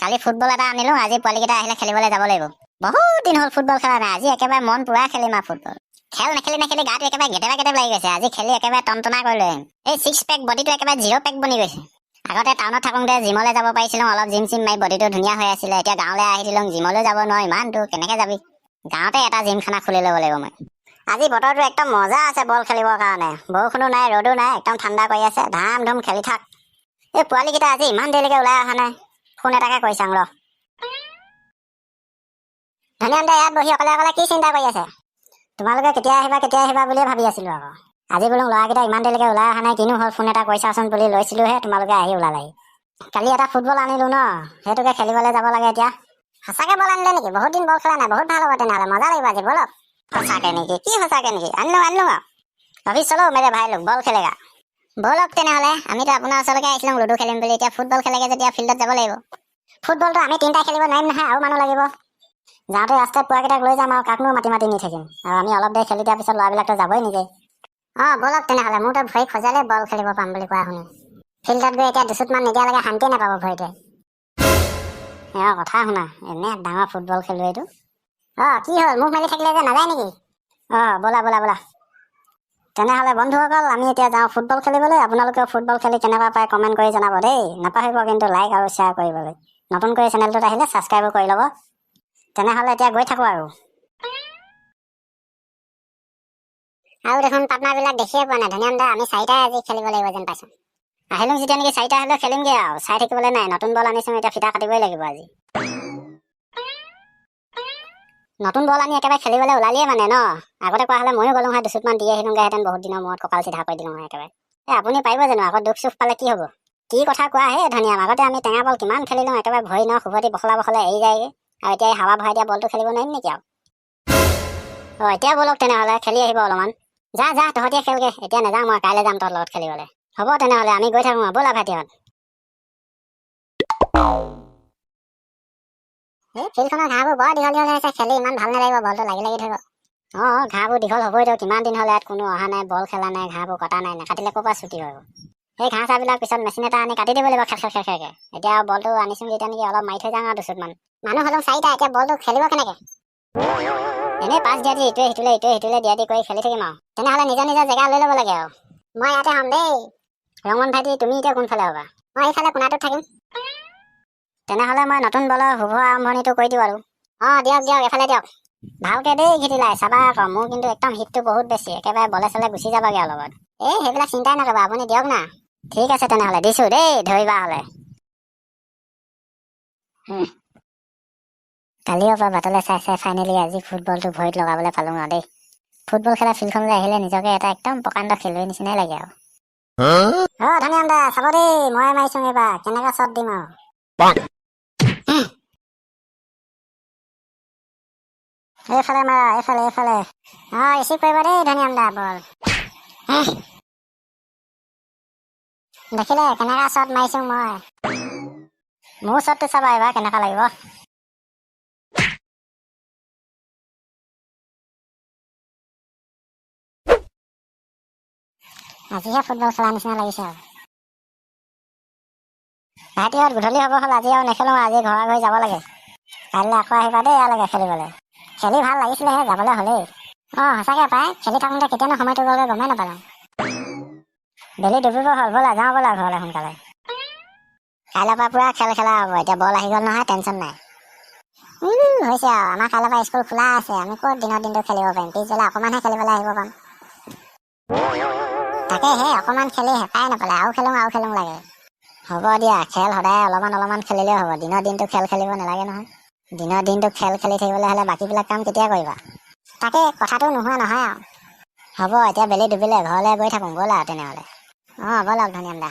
কালি football এটা আনিলো, আজি পোৱালিকেইটা আহিলে খেলিবলৈ যাব লাগিব। বহুত দিন হ'ল ফুটবল খেলা নাই, আজি একেবাৰে মন পুৰা খেলিম আৰু ফুটবল। খেল নেখেলি নেখেলি গাটো একেবাৰে গেটেবা গেটেব লাগি গৈছে। আজি খেলি একেবাৰে টনটনা কৰি লৈ আহিম। এই ছিক্স পেক বডিটো একেবাৰে জিৰ' পেক বনি গৈছে। আগতে টাউনত থাকোঁতে জিমলৈ যাব পাৰিছিলো, অলপ জিম চিম মাৰি বডিটো ধুনীয়া হৈ আছিলে। এতিয়া গাঁৱলৈ আহি দিলোঁ, জিমলৈ যাব নোৱাৰো, ইমান দূৰ কেনেকে যাবি। গাঁৱতে এটা জিমখানা খুলি ল'ব লাগিব মই। আজি বতৰটো একদম মজা আছে বল খেলিবৰ কাৰণে, বৰষুণো নাই ৰ'দো নাই, একদম ঠাণ্ডা কৰি আছে, ধাম ধুম খেলি থাক। এই পোৱালিকেইটা আজি ইমান দেৰিলৈকে ওলাই অহা নাই, ফোন এটাকে কৰি চাওঁ ৰ। ধনিয়াম দা ইয়াত বহি অকলে অকলে কি চিন্তা কৰি আছে? তোমালোকে কেতিয়া আহিবা কেতিয়া আহিবা বুলিয়ে ভাবি আছিলো আকৌ। আজি বোলো ল'ৰাকেইটা ইমান দেৰিলৈকে ওলাই অহা নাই, কিনো হ'ল ফোন এটা কৰি চাওঁচোন বুলি লৈছিলোহে, তোমালোকে আহি ওলালাহি। কালি এটা ফুটবল আনিলো ন, সেইটোকে খেলিবলৈ যাব লাগে এতিয়া। সঁচাকে বল আনিলে নেকি? বহুত দিন বল খেলা নাই, বহুত ভাল হ'ব তেনেহ'লে, মজা লাগিব আজি, বলক। সঁচাকে নেকি? কি সঁচাকে নেকি? আনিলো আনিলো আৰু। अभी चलो मेरे भाई लोग বল खेलेगा। বলক তেনেহ'লে, আমিতো আপোনাৰ ওচৰলৈকে আহিছিলো লুডু খেলিম বুলি, এতিয়া ফুটবল খেলেগে যেতিয়া ফিল্ডত যাব লাগিব। ফুটবলটো আমি তিনিটাই খেলিব নোৱাৰিম নহয়, আৰু মানুহ লাগিব। যাওঁতে ৰাস্তাত পোৱাকেইটাক লৈ যাম আৰু, কাকনো মাতি মাতি নি থাকিম। আৰু আমি অলপ দেৰি খেলি দিয়াৰ পিছত ল'ৰাবিলাকতো যাবই নিজে। অঁ ব'লক তেনেহ'লে, মোৰ তো ভৰি খজালে বল খেলিব পাম বুলি কোৱা শুনি। ফিল্ডত গৈ এতিয়া দুচুটমান নিদিয়ালৈকে শান্তিয়ে নাপাব ভৰিটোৱে। এওঁৰ কথা শুনা, এনে ডাঙৰ ফুটবল খেলুৱৈটো। অঁ কি হ'ল, মুখ মেলি থাকিলে যে নাযায় নেকি? অঁ ব'লা ব'লা ব'লা তেনেহ'লে বন্ধুসকল, আমি এতিয়া যাওঁ ফুটবল খেলিবলৈ। আপোনালোকেও ফুটবল খেলি কেনেকুৱা পায় কমেণ্ট কৰি জনাব দেই। নাপাহৰিব কিন্তু লাইক আৰু শ্বেয়াৰ কৰিবলৈ। নতুনকৈ চেনেলটোত আহিলে ছাবস্ক্ৰাইবো কৰি ল'ব। তেনেহ'লে এতিয়া গৈ থাকোঁ আৰু। আৰু দেখোন পাৰ্টনাৰবিলাক দেখিয়ে পোৱা নাই। ধনিয়াম দা, আমি চাৰিটাই আজি খেলিব লাগিব যেন পাইছোঁ। আহিলোঁ যেতিয়া নেকি চাৰিটা হ'লেও খেলিমগৈ আৰু, চাই থাকিবলৈ নাই। নতুন বল আনিছোঁ, এতিয়া ফিটা কাটিবই লাগিব আজি। নতুন বল আনি একেবাৰে খেলিবলৈ ওলালিয়ে মানে ন? আগতে কোৱা হ'লে ময়ো গ'লো হয়, দুচুটমান দি আহিলোঁগৈহেঁতেন, বহুত দিনৰ মূৰত কঁকাল চিধা কৰি দিলোঁ হয় একেবাৰে। এই আপুনি পাৰিব জানো? আকৌ দুখ চুখ পালে কি হ'ব? কি কথা কোৱা হে ধনিয়াম, আগতে আমি টেঙা বল কিমান খেলিলোঁ, একেবাৰে ভৰি ন সুভতি বখলা বখলা এৰি যায়গৈ, আৰু এতিয়া এই হাৱা ভৰাই দিয়া বলটো খেলিব নোৱাৰিম নেকি আৰু? অঁ এতিয়া ব'লক তেনেহ'লে, খেলি আহিব অলপমান। যা যা তহঁতিয়ে খেলগৈ, এতিয়া নাযাওঁ মই, কাইলৈ যাম তহঁতৰ লগত খেলিবলৈ। হ'ব তেনেহ'লে আমি গৈ থাকোঁ, ব'লা ভাইটিহঁত। এই ফিল্ডখনৰ ঘাঁহবোৰ বৰ দীঘল দীঘল হৈ আছে, খেলি ইমান ভাল নালাগিব, বলটো লাগি লাগি ধৰিব। অঁ ঘাঁহবোৰ দীঘল হ'বইতো, কিমান দিন হ'ল ইয়াত কোনো অহা নাই, বল খেলা নাই, ঘাঁহবোৰ কটা নাই, নাকাটিলে ক'ৰ পৰা ছুটি হ'ব? সেই ঘাঁহ চাহবিলাক পিছত মেচিন এটা আনি কাটি দিব লাগিব খেৰ খেৰ খেৰ খেৰকৈ। এতিয়া বলটো আনিছোঁ যেতিয়া নেকি অলপ মাৰি থৈ যাওঁ আৰু দুচুটমান। মানুহ হ'লেও চাৰিটা, এতিয়া বলটো খেলিব কেনেকৈ? এনেই পাছ দিয়া দি ইটোৱে সিটোলে ইটোৱে সিটোলে দিয়া দি কৰি খেলি থাকিম আৰু। তেনেহ'লে নিজৰ নিজৰ জেগা লৈ ল'ব লাগে আৰু। মই ইয়াতে হ'ম দেই। ৰঙন ভাইটি, তুমি এতিয়া কোনফালে হ'বা? মই এইফালে কোণাটোত থাকিম। তেনেহ'লে মই নতুন বলৰ শুভ আৰম্ভণিটো কৰি দিওঁ আৰু। অঁ দিয়ক দিয়ক, এইফালে দিয়ক ভালকে দেই। ঘিটিলাই চাবা আকৌ, মোৰ কিন্তু একদম হিটটো বহুত বেছি, একেবাৰে বলে চলে গুচি যাবাগে আৰু লগত। এই সেইবিলাক চিন্তাই নকৰিবা, আপুনি দিয়ক না। ঠিক আছে তেনেহ'লে দিছোঁ দেই, ধৰিবা হ'লে। কালিৰ পৰা বাটলৈ চাই চাই ফাইনেলি আজি ফুটবলটো ভৰিত লগাবলৈ পালোঁ আৰু দেই। ফুটবল খেলা ফিল্ডখনলৈ আহিলে নিজকে এটা একদম প্ৰকাণ্ড খেলুৱৈ নিচিনাই লাগে আৰু। অঁ ধনিয়াম দা চাব দেই, মই মাৰিছোঁ এইবাৰ, কেনেকুৱা শ্বট দিম আৰু। এইফালে মাৰা, এইফালে এইফালে। অঁ ৰিচিভ কৰিব দেই ধনিয়াম দা বল। দেখিলে কেনেকুৱা শ্বট মাৰিছোঁ মই? মোৰ শ্বটটো চাবা এইবাৰ কেনেকুৱা লাগিব। আজিহে ফুটবল খেলা নিচিনা লাগিছে আৰু। ভাইটিহঁত গধূলি হ'ব হ'ল, আজি আৰু নেখেলোঁ, আজি ঘৰা ঘৰি যাব লাগে। কাইলৈ আকৌ আহিবা দেই ইয়ালৈকে খেলিবলৈ। খেলি ভাল লাগিছিলেহে, যাবলৈ হ'লেই। অঁ সঁচাকৈ পাই, খেলি থাকোঁতে কেতিয়ানো সময়টো গ'লগৈ গমেই নাপালোঁ। বেলি ডুবিব হ'ল, ব'লা যাওঁ ব'লা ঘৰলৈ সোনকালে। কাইলৈৰ পৰা পূৰা খেল খেলা হ'ব, এতিয়া বল আহি গ'ল নহয়, টেনশ্যন নাই। হৈছে আৰু, আমাৰ কাইলৈৰ পৰা স্কুল খোলা আছে, আমি ক'ত দিনৰ দিনটো খেলিব পাৰিম? পিছবেলা অকণমানহে খেলিবলৈ আহিব পাম। তাকে সেই অকণমান খেলি হেঁপাহে নপলায়, আৰু খেলোঁ আৰু খেলোঁ লাগে। হ'ব দিয়া, খেল সদায় অলপমান অলপমান খেলিলেও হ'ব, দিনৰ দিনটো খেল খেলিব নালাগে নহয়। দিনৰ দিনটো খেল খেলি থাকিবলৈ হ'লে বাকীবিলাক কাম কেতিয়া কৰিবা? তাকে কথাটো নোহোৱা নহয় আৰু। হ'ব এতিয়া বেলি ডুবিলে, ঘৰলৈ গৈ থাকোঁ, ব'লা আৰু তেনেহ'লে। অঁ ব'লক ধনিয়াম দা।